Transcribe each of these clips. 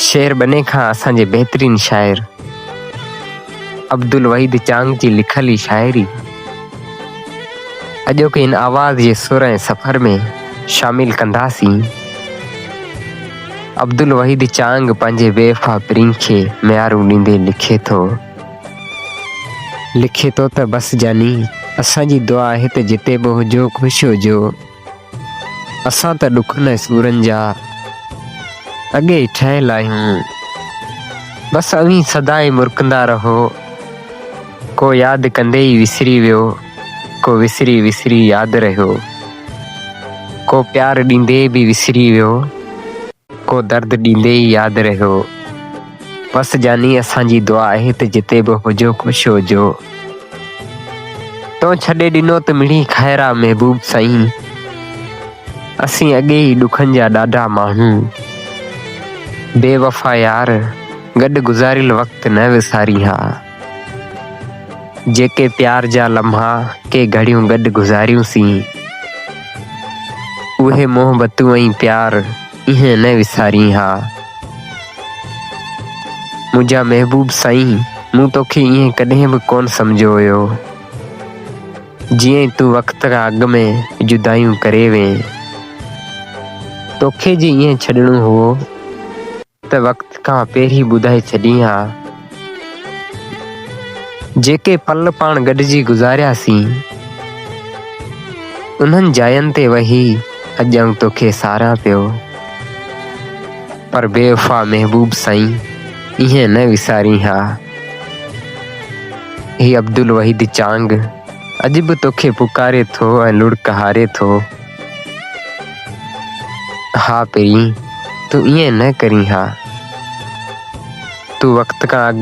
شعر ٻني کان اسان جي بهترين شاعر عبدالوحيد چانگ جي لکيل هي شاعري اڄوڪي هن آواز جي سر ۽ سفر ۾ شامل ڪنداسين. عبدالوحيد چانگ پنهنجي بيوفا پرين کي ميارون ڏيندي لکي ٿو. لکي ٿو ته بس جاني اسان جي دعا آهي ته جتي به هجو خوش هجو. اسان ته ڏکن ۽ سورن جا اڳي ئي ٺهيل آهيون. بس اوهين سدائين مرڪندا رهو. ڪو ياد ڪندي ئي وسري ويو، ڪو وسري وسري ياد رهيو. ڪو پيار ڏيندي به وسري ويو. ڪو درد ڏيندي ئي ياد رهيو. بس جاني اسان جي دعا آهي ته جتي به هجو خوش هجو. تون ڇڏي ڏنو ته مڙئي خير آ محبوب سائين. اسين اڳي ئي ڏکن جا ڏاڍا ماڻهو. بي وفا يار گڏ گذاريل وقت نه وسارين ها. جيڪي پيار جا لمحا ڪي گهڙيون گڏ گذاريون سين، اهي محبتون ۽ پيار ايئن نه وسارين ها. منهنجا محبوب سائين، مون توکي ايئن ڪڏهن به ڪونه سمجهيو هيو، جيئن تون وقت کان اڳ ۾ جدايون ڪري وئين. توکي جي ايئن ڇڏڻو هئو. ته وقت کان پهرين ٻڌائي ڇڏين ها. جيڪي پل پاڻ گڏجي گذارياسين، انهن جاين تي ويهي اڄ آئون توکي ساريان پيو. پر بيوفا محبوب سائين ايئن نه وسارين ها. هي عبدالوحيد چانگ اڄ به توکي پڪاري ٿو ۽ لڙڪ هاري ٿو. ها پرين، تون ائين نه ڪرين ها. تون وقت کان اڳ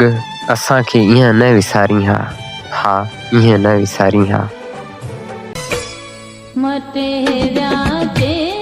اسان کي ائين نه وسارين ها. ها ائين نه وسارين ها. مٽي ويا چي.